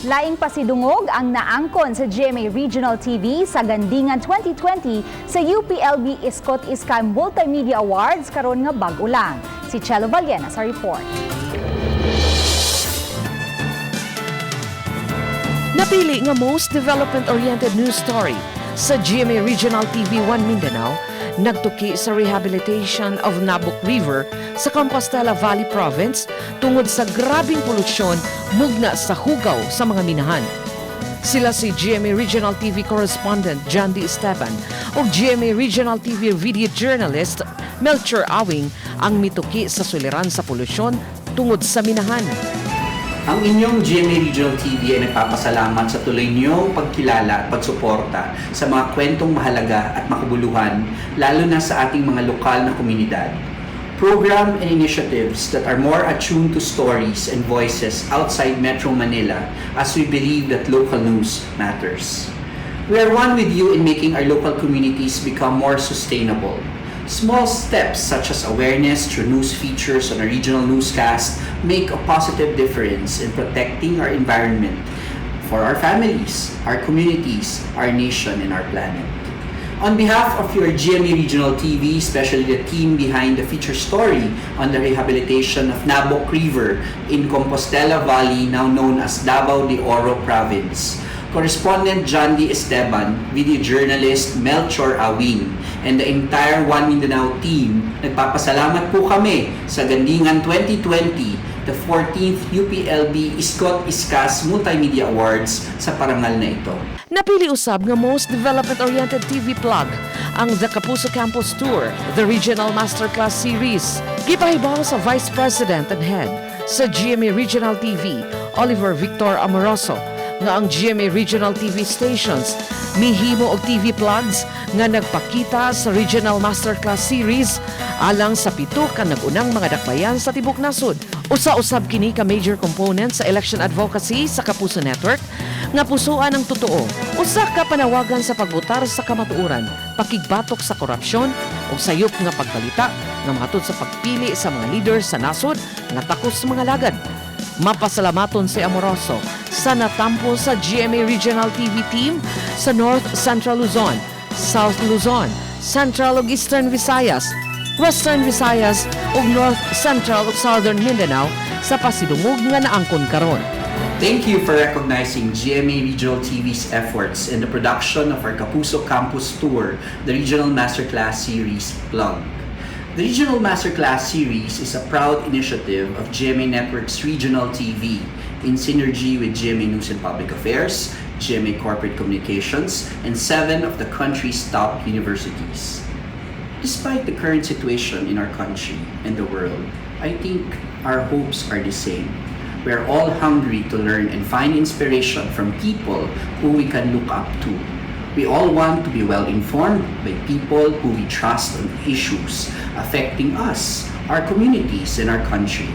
Laing pasidungog ang naangkon sa GMA Regional TV sa Gandingan 2020 sa UPLB Iskot Iska Multimedia Awards karon nga bag-o lang. Si Chelo Vallena sa report. Napili nga most development-oriented news story sa GMA Regional TV 1 Mindanao, nagtuki sa rehabilitation of Nabuk River sa Compostela Valley Province tungod sa grabing polusyon mugna sa hugaw sa mga minahan. Sila si GMA Regional TV correspondent John D. Esteban ug GMA Regional TV video journalist Melchor Awing ang mituki sa suliran sa polusyon tungod sa minahan. Ang inyong GMA Regional TV ay nagpapasalamat sa tuloy niyong pagkilala at pagsuporta sa mga kwentong mahalaga at makabuluhan, lalo na sa ating mga lokal na komunidad. Program and initiatives that are more attuned to stories and voices outside Metro Manila, as we believe that local news matters. We are one with you in making our local communities become more sustainable. Small steps such as awareness through news features on a regional newscast make a positive difference in protecting our environment for our families, our communities, our nation, and our planet. On behalf of your GMA Regional TV, especially the team behind the feature story on the rehabilitation of Nabok River in Compostela Valley, now known as Davao de Oro Province, correspondent John D. Esteban, video journalist Melchor Awing, and the entire One Mindanao team, nagpapasalamat po kami sa Gandingan 2020, the 14th UPLB Iskot Iskas Multimedia Awards, sa parangal na ito. Napili usab nga most development-oriented TV plug ang The Kapuso Campus Tour, the Regional Masterclass Series. Gipahibaw sa Vice President and Head sa GMA Regional TV, Oliver Victor Amoroso, nga ang GMA Regional TV stations mihimo og TV plugs nga nagpakita sa Regional Masterclass Series alang sa pito ka nag-unang mga dakbayan sa tibok nasod. Usa-usab kini ka major component sa election advocacy sa Kapuso Network nga pusuan ang totoo. Usa ka panawagan sa pagbotar sa kamatuoran, pakigbatok sa korupsyon ug sayop nga pagbalita nga mahatod sa pagpili sa mga leader sa nasod nga takos mga lagad. Mapasalamaton si Amoroso sa natampo sa GMA Regional TV team sa North Central Luzon, South Luzon, Central ug Eastern Visayas, Western Visayas ug North Central ug Southern Mindanao sa pasidungog nga naangkon karon. Thank you for recognizing GMA Regional TV's efforts in the production of our Kapuso Campus Tour, the Regional Masterclass Series plug. The Regional Masterclass Series is a proud initiative of GMA Network's Regional TV in synergy with GMA News and Public Affairs, GMA Corporate Communications, and seven of the country's top universities. Despite the current situation in our country and the world, I think our hopes are the same. We are all hungry to learn and find inspiration from people who we can look up to. We all want to be well informed by people who we trust on issues affecting us, our communities, and our country.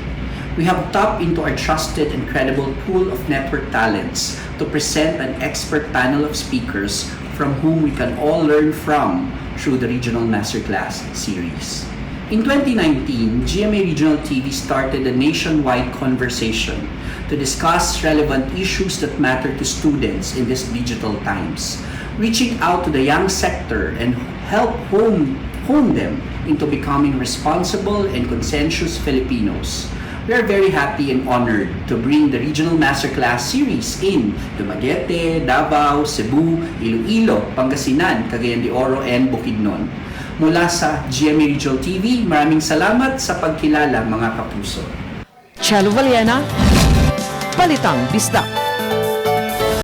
We have tapped into our trusted and credible pool of network talents to present an expert panel of speakers from whom we can all learn from through the Regional Masterclass Series. In 2019, GMA Regional TV started a nationwide conversation to discuss relevant issues that matter to students in these digital times, reaching out to the young sector and help hone them into becoming responsible and conscientious Filipinos. We are very happy and honored to bring the Regional Masterclass Series in Dumaguete, Davao, Cebu, Iloilo, Pangasinan, Cagayan de Oro, and Bukidnon. Mula sa GMA Regional TV, maraming salamat sa pagkilala, mga kapuso. Chelo Vallena, Balitang Bisdak.